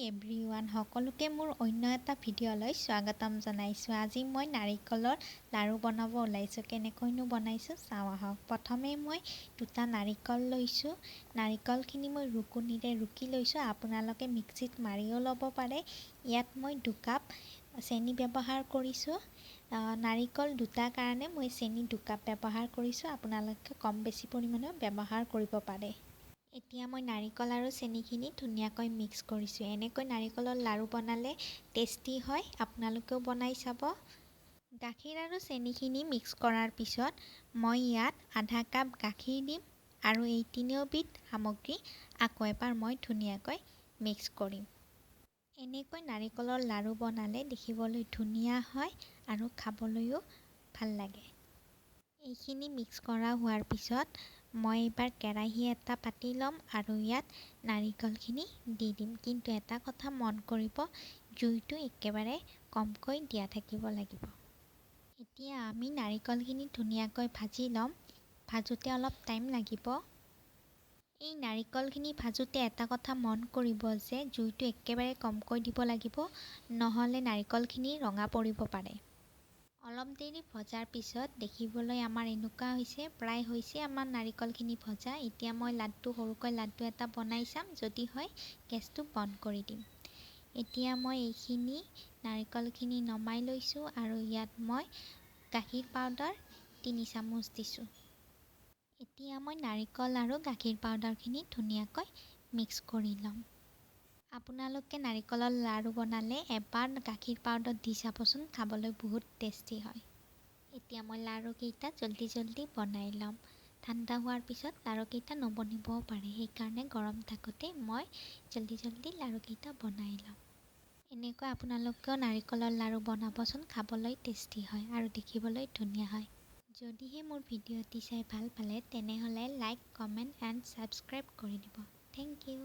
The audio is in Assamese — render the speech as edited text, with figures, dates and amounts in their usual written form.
এভৰিৱান, সকলোকে মোৰ অন্য এটা ভিডিঅ'লৈ স্বাগতম জনাইছোঁ। আজি মই নাৰিকলৰ লাড়ু বনাব ওলাইছোঁ। কেনেকৈনো বনাইছোঁ চাওঁ আহক। প্ৰথমে মই দুটা নাৰিকল লৈছোঁ। নাৰিকলখিনি মই ৰুকনিৰে ৰুকি লৈছোঁ। আপোনালোকে মিক্সিত মাৰিও ল'ব পাৰে। ইয়াত মই 2 কাপ চেনি ব্যৱহাৰ কৰিছোঁ। নাৰিকল দুটাৰ কাৰণে মই চেনি 2 কাপ ব্যৱহাৰ কৰিছোঁ। আপোনালোকে কম বেছি পৰিমাণেও ব্যৱহাৰ কৰিব পাৰে। এতিয়া মই নাৰিকল আৰু চেনিখিনি ধুনীয়াকৈ মিক্স কৰিছোঁ। এনেকৈ নাৰিকলৰ লাড়ু বনালে টেষ্টি হয়। আপোনালোকেও বনাই চাব। গাখীৰ আৰু চেনিখিনি মিক্স কৰাৰ পিছত মই ইয়াত আধা কাপ গাখীৰ দিম আৰু এই তিনিওবিধ সামগ্ৰী আকৌ এবাৰ মই ধুনীয়াকৈ মিক্স কৰিম। এনেকৈ নাৰিকলৰ লাড়ু বনালে দেখিবলৈ ধুনীয়া হয় আৰু খাবলৈও ভাল লাগে। এইখিনি মিক্স কৰা হোৱাৰ পিছত মই এইবাৰ কেৰাহী এটা পাতি ল'ম আৰু ইয়াত নাৰিকলখিনি দি দিম। কিন্তু এটা কথা মন কৰিব, জুইটো একেবাৰে কমকৈ দিয়া থাকিব লাগিব। এতিয়া আমি নাৰিকলখিনি ধুনীয়াকৈ ভাজি ল'ম। ভাজোঁতে অলপ টাইম লাগিব। এই নাৰিকলখিনি ভাজোঁতে এটা কথা মন কৰিব যে জুইটো একেবাৰে কমকৈ দিব লাগিব, নহ'লে নাৰিকলখিনি ৰঙা পৰিব পাৰে। অলপ দেৰি ভজাৰ পিছত দেখিবলৈ আমাৰ এনেকুৱা হৈছে। প্ৰায় হৈছে আমাৰ নাৰিকলখিনি ভজা। এতিয়া মই লাড্ডু, সৰুকৈ লাড্ডু এটা বনাই চাম। যদি হয়, গেছটো বন্ধ কৰি দিম। এতিয়া মই এইখিনি নাৰিকলখিনি নমাই লৈছোঁ আৰু ইয়াত মই গাখীৰ পাউডাৰ 3 চামুচ দিছোঁ। এতিয়া মই নাৰিকল আৰু গাখীৰ পাউডাৰখিনি ধুনীয়াকৈ মিক্স কৰি ল'ম। আপোনালোকে নাৰিকলৰ লাড়ু বনালে এবাৰ গাখীৰ পাউডাৰ দি চাবচোন, খাবলৈ বহুত টেষ্টি হয়। এতিয়া মই লাড়ুকেইটা জল্দি জল্দি বনাই ল'ম। ঠাণ্ডা হোৱাৰ পিছত লাড়ুকেইটা নবনিবও পাৰে, সেইকাৰণে গৰম থাকোঁতে মই জল্দি জল্দি লাড়ুকেইটা বনাই ল'ম। এনেকৈ আপোনালোকেও নাৰিকলৰ লাড়ু বনাবচোন। খাবলৈ টেষ্টি হয় আৰু দেখিবলৈ ধুনীয়া হয়। যদিহে মোৰ ভিডিঅ'টি চাই ভাল পালে, তেনেহ'লে লাইক, কমেণ্ট এণ্ড ছাবস্ক্ৰাইব কৰি দিব। Thank U.